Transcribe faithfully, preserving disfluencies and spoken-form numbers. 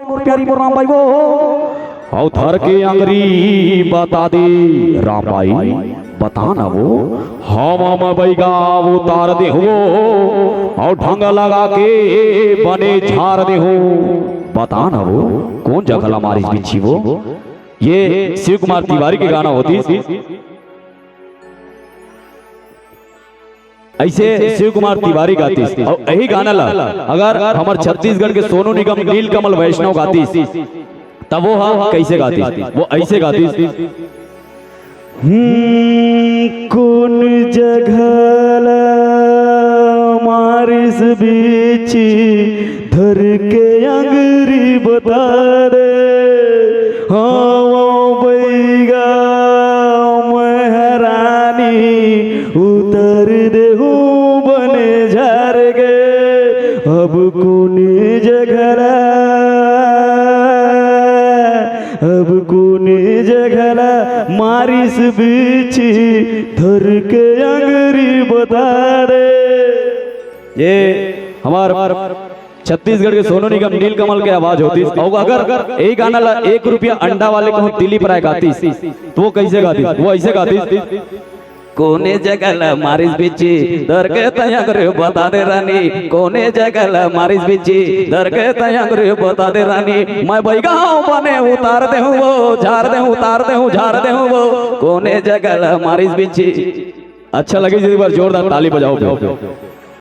मोर प्यारी मोर राम भाई वो। अउ धर के अंगरी बता दे राम भाई, बता ना वो। हम मैं बइगा उतार दे हो, अउ ढंग लगा के बने झार दे हो। बता ना वो, कोन जगह ला मारिस बिच्छी वो? ये शिव कुमार तिवारी के गाना होतिस। अइसे शिव कुमार तिवारी गातिस। अउ यही गाना ला अगर हमर छत्तीसगढ़ के सोनू निगम, नीलकमल वैष्णव गातिस, तब वो हा कइसे गातिस? वो अइसे गातिस। हम्म, कोन जगह ला मारिस बिच्छी, धर के अंगरी बता दे। हाँ, वो बइगा मैं हरानी, उतार देहूँ बने झार के। अब कोने जगह ला, अब कोने जगह ला मारिस बिच्छी, धर के अंगरी बता दे। ये हमर छत्तीसगढ़ के सोनू निगम, नीलकमल के आवाज होतिस। अउ अगर यही गाना ला एक रुपया अंडा वाले कहूँ दिलीप राय गातिस, तो वो कइसे गातिस? वो अइसे गातिस। कोने जगह ला मारिस बिच्छी, धर के तैं अंगरी बता दे रानी। कोने जगह ला मारिस बिच्छी, धर के तैं अंगरी बता दे रानी। मैं बइगा हूँ बने उतार देहूँ वो, झार देहूँ, उतार देहूँ, झार देहूँ वो। कोने जगह ला मारिस बिच्छी। अच्छा लगे जी, एक बार जोरदार ताली बजाओ।